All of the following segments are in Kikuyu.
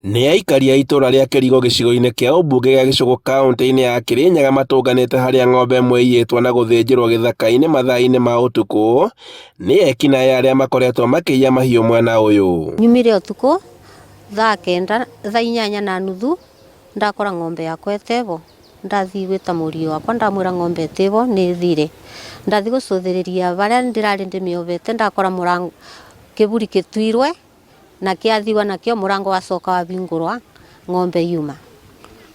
Nĩ aikari a itũra rĩa Kĩrigo gĩcigo-inĩ kĩa ũmbunge gĩa Gĩcũgũ kauntĩ-inĩ ya Kĩrĩnyaga matũnganĩte harĩa ng'ombe ĩmwe ĩiyĩtwo na gũthĩnjĩrwo gĩthaka-inĩ mathaa-inĩ ma ũtukũ nĩ ekinaĩ arĩa makoretwo makĩiya mahiũ mwena ũyũ. Nyumire ũtukũ thaa kenda, thaa inyanya na nuthu ndakora ng'ombe yakwa ĩteho. Ndathiĩ gwĩta mũriũ wakwa ndamwĩra ng'ombe ĩtĩho nĩ ĩthire. Ndathiĩ gũcũthĩrĩria harĩa ndĩrarĩ ndĩmĩobete ndakora mũrango, kĩburi kĩtuirwe na kĩathiwa nakĩo mũrango wacoka wahingũrwa ng'ombe yuma.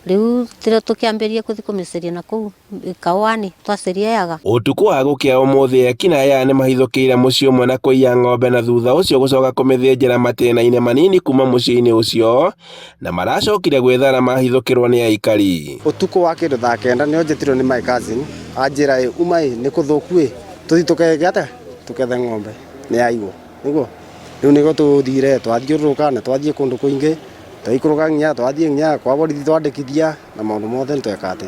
Rĩu tũkĩambĩrĩria gũthiĩ kũmĩcaria nakũu kahũa-inĩ twacaria yaga. Ũtukũ wa gũkĩa ũmũthĩ ekinaĩ aya nĩmahithũkĩire mũciĩ ũmwe na kũiya ng'ombe na thutha ũcio gũcoka kũmĩthĩnjĩra matĩna-inĩ manini kuma mũciĩ-inĩ ũcio na maracokire gwĩthara mahithũkĩrwo nĩ aikari. Ũtukũ wa kĩndũ thaa kenda nĩo njĩtirwo nĩ my cousin anjĩra ĩ uma ĩ nĩ kũthũku ĩ tũthiĩ tũkeke atĩa tũkethe ng'ombe nĩ yaiywo nĩguo. Rĩu nĩguo tũthire twathiũrũrũka na twathiĩ kũndũ kũingĩ twaikũrũka nginya twathiĩ nginya kwa borithi twandĩkithia na maũndũ mothe nĩtweka atĩ.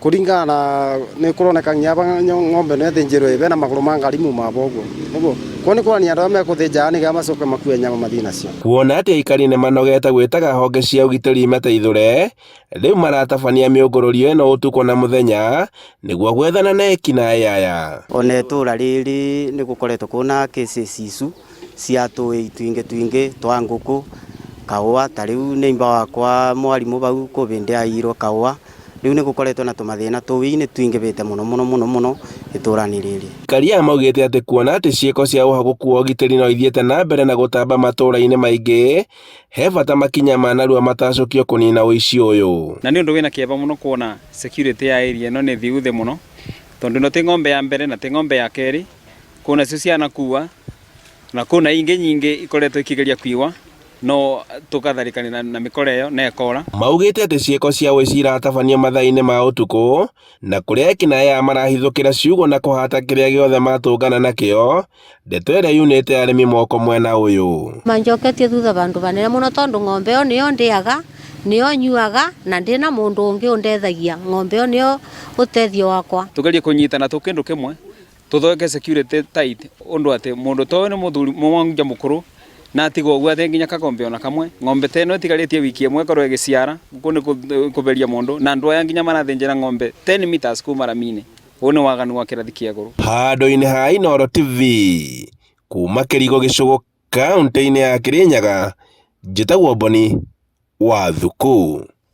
Kũringana na nĩ kũroneka nginya ng'ombe ĩno ĩthĩnjĩrwo ĩ bena magũrũ ma ngari mauma abo ũguo nĩguo. Koguo nĩ kuonania andũ arĩa mekũthĩnjaga nĩgetha macoke makue nyama mathiĩ nacio. Kuona atĩ aikari nĩ manogete gwĩtaga honge cia ũgitĩri imateithũre, rĩu maratabania mĩũngũrũrio ĩno ũtukũ na mũthenya nĩguo gwethana na ekinaĩ aya. Ona itũra rĩrĩ nĩ gũkoretwo kwĩna cases icu cia tũĩ twingĩ twingĩ twa ngũkũ, kahũa, ta rĩu neighbour wakwa mwarimũ bau kwĩ hĩndĩ aiyirwo kahũa, rĩu nĩ gũkoretwo na tũmathĩna tũĩ-inĩ twingĩhĩte mũno mũno mũno mũno itũra-inĩ rĩrĩ. Aikari aya maugĩte atĩ kuona atĩ ciĩko cia ũhagũku wa ũgitĩri no ithiĩte na mbere na gũtamba matũra-inĩ maingĩ, he bata makinya ma narua matacũkio kũnina ũici ũyũ. Na nĩ ũndũ wĩna kĩeva mũno kuona security ya area ĩno nĩ thiu thĩ mũno, tondũ ĩno ti ng'ombe ya mbere na ti ng'ombe ya kerĩ, kwĩ nacio cianakua na kwĩna ingĩ nyingĩ ikoretwo ikĩgeria kuiwa no tũgatharĩkanĩra na mĩkora ĩyo na ĩkora. Maugĩte atĩ ciĩko cia ũici iratabanio mathaa-inĩ ma ũtukũ na kũrĩa ekinaĩ aya marahithũkĩra ciugũ na kũhata kĩrĩa gĩothe matũngana nakĩo, ndeto ĩrĩa yunĩte arĩmi moko mwena ũyũ. Manjoketie thutha vandũ vanene mũno tondũ ng'ombe ĩyo nĩyo ndĩaga, nĩyo nyuaga na ndĩna mũndũ ũngĩ ũndethagia. Ng'ombe ĩyo nĩyo ũtethio wakwa. Tũgerie kũnyitana tũ kĩndũ kĩmwe tũthondeke security tight ũndũ atĩ mũndũ ta ũyũ nĩ mũthuri mũmwanja mũkũrũ na atigwo ũguo atĩ nginya kagombe ona kamwe ng'ombe ta ĩno ĩtigarĩtie wiki ĩmwe ĩkorwo ĩgĩciara gũkũ nĩ kũberia mũndũ na andũ aya nginya marathĩnjĩra ng'ombe 10 meters kuma rami-inĩ ũyũ nĩ waganu wa kĩrathi kĩa igũrũ. Handũ-inĩ ha Inooro TV, kuma Kĩrigo Gĩcũgũ kauntĩ-inĩ ya Kĩrĩnyaga, njĩtagwo Boni wa Thuku.